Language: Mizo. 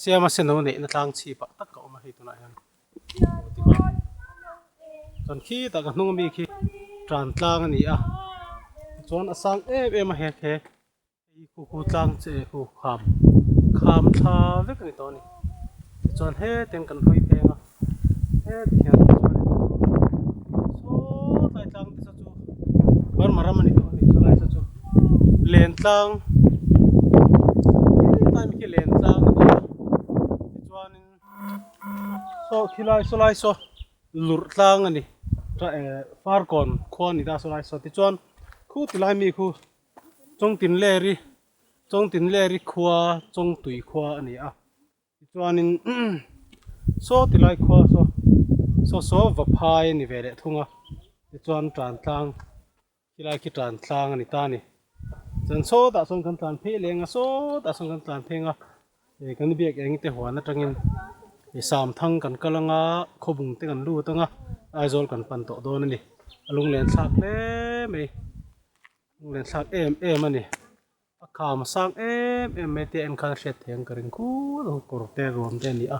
Siama seno neihna tlang chhip ah tak a awm a hei tunah hian tikhan chuan khitah ka hnung ami khi tan tlang a ni a tichuan a sang em em a he he hei khu khu tlang che khu kham kham thla vek a ni tawh a ni tichuan hetiang kan hawi pheng a heti hian chuanin sawtlai tlang te saw chu Burma ram a ni tawh a ni chulai saw chu len tlang hetlai mi khi len tlang a ni a tichuanin saw khilai sawlai saw lurh tlang a ni farkawn khua a ni ta sawlai saw tichuan khu tilai mi khu Chawngtinleri Chawngtinleri khua Chawngtui khua a ni a. Tichuanin saw ti lai khua saw saw saw va phai a ni ve leh thung a tichuan tan tlang khilai khi tan tlang a ni ta a ni chuan sawtah sawn kan tlan phei leng a sawtah sawn kan tlan pheng a ih kan biak eng te huan atangin ih sam thang kan kal anga khawbung te kan lut anga Aizawl kan pan tawh dawn a ni a lunglen thlak hle mai lunglen thlak em em a ni. A kham a sang em em mai te en khan hriat thei ang ka ring khur a kawr te ruam te a ni a.